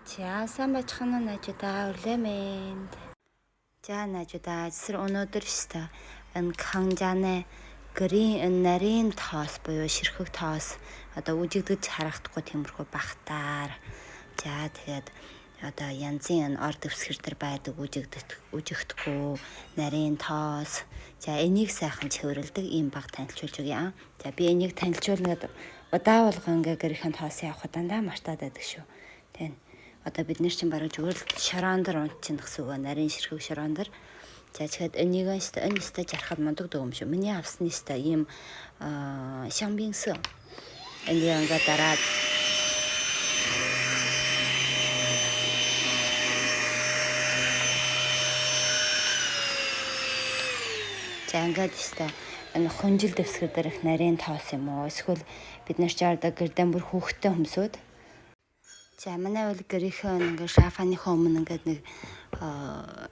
За сайн бацхан уу найзуудаа өглөө мэнд. За найзуудаа эсэр өнөөдөр өстой энэ канжаны гэрийн энэ нарийн тоос буюу ширхэг тоос одоо үжигдэж харагдахгүй тиймэрхүү бахтаар. За тэгээд одоо янзын энэ ор дэвсгэр дээр байдаг үжигдэхгүй нарийн тоос. За энийг сайхан цэвэрлэдэг ийм баг танилцуулж өгье. За би энийг танилцуулнаад удаа болгон ингээ гэрийнхэн тоос явах дандаа мартаад байдаг шүү. Тэн одоо бид нэр чинь бараг зүгээр л шороон дээр унтчихна гэсэн үг, нарийн ширхэг шороон дээр. За тэгэхэд энийг энэ өстэй жарахад мундаг дөө юм шүү. Миний авсан өстэй ийм шамбинс энийг ингээ дараад за ингээд өстэй энэ хунжил дэвсгэр дээр их нарийн тоос юм уу? Эсвэл бид нар ч одоо гэрдэн бүр хүүхдтэй хүмүүсүүд. За манай бол гэрийнхээ ингээд шафаныхаа өмнө ингээд нэг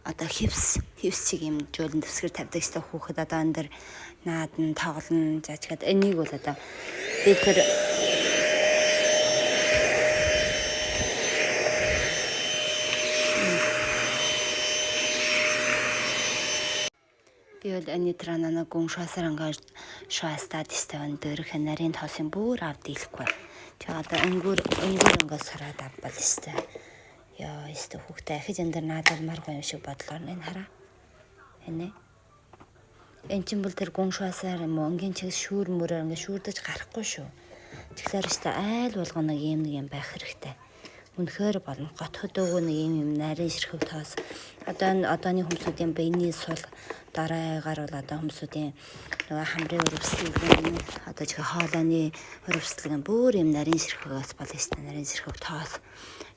одоо хевс чиг юм жуулан дэвсгэр тавьдаг шүү хүүхэд одоо энэ дэр наадан тоглоно. За тэгэхэд энийг бол одоо би тэр би бол энэ транана гүн шуасаар ингээд шуастаад өстэй дөрөх нарийн тосын бүр авд дийлэхгүй. За одоо өнгөөр ингээд сараад авбал өстэй. Яа өстэй хүүхдээ ахиж энэ дэр наадалмааргүй юм шиг бодлоор энэ хараа. Энэ. Эн чинь бол тэр гүн шуасаар юм уу өнгийн чиг шүүр мөрөөр ингээд шүүрдэж гарахгүй шүү. Тэгэхээр өстэй айл болгоно ийм нэг юм байх хэрэгтэй. Үнэхээр болно. Гот хөдөөгөө нэг ийм юм нарийн ширхэг тоос. Одоо энэ одооны хүмүүсүүдийн биений сул дараагаар бол одоо хүмүүсүүдийн нөгөө хамрын өрөвслөг нь одоо чихэ хоолойны өрөвслөг нь бүр юм нарийн ширхэгээс болно шүү дээ. Нарийн ширхэг тоос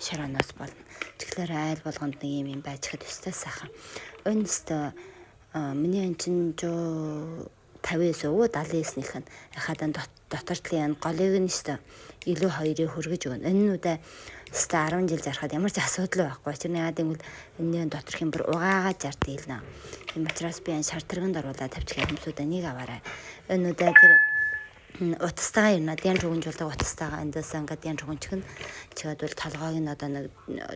шорооноос болно. Тэгэхээр айл болгонд нэг ийм юм байж хад өстой сайхан. Энэ өстой миний эн чинь 59 өө 79 нэх нь хахадан дотор талын энэ голыг нь өстой илүү хоёрыг хөргөж өгнө. Энэ нүдэ өстой 10 жил зархад ямар ч асуудал байхгүй. Тэр яагаад гэвэл энэний доторх юм бүр угаагаа жард дийлнэ. Тийм учраас би энэ шар тэргэнд оруулаад тавьчих хүмүүсүүд энийг аваарай. Энэ нүдэ тэр утастайгаа юм надын чүгэнжүүлдэг утастайгаа эндээс ингээд ян чүгэнчих нь чигээд бол толгойг нь одоо нэг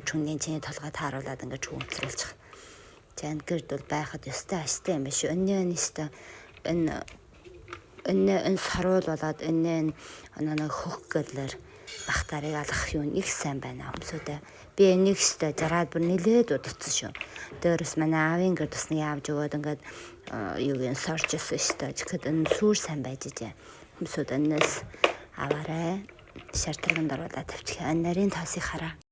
чүнгийн чиний толгой тааруулаад ингээд чүгэнцрүүлчих. За энэ гэрд бол байхад ёстой аштай юм биш. Энэний энэ ёстой энэ энэ саруул болоод энэ нэг хөх гэлэр бахтарыг алах юм их сайн байна хүмүүсүүдээ. Би энийг өстой жараад бүр нилээд удацсан шүү. Дээрээс манай аавын гэр тусныг авч өгөөд ингээд юу гэн сорж өссөн өстой. Тэгэхэд энэ сүүр сайн байж ижээ. Хүмүүсүүд энэс аваарай. Шар тэргэнд оруулаад тавьчих. Энэ нарийн тоосыг хараа.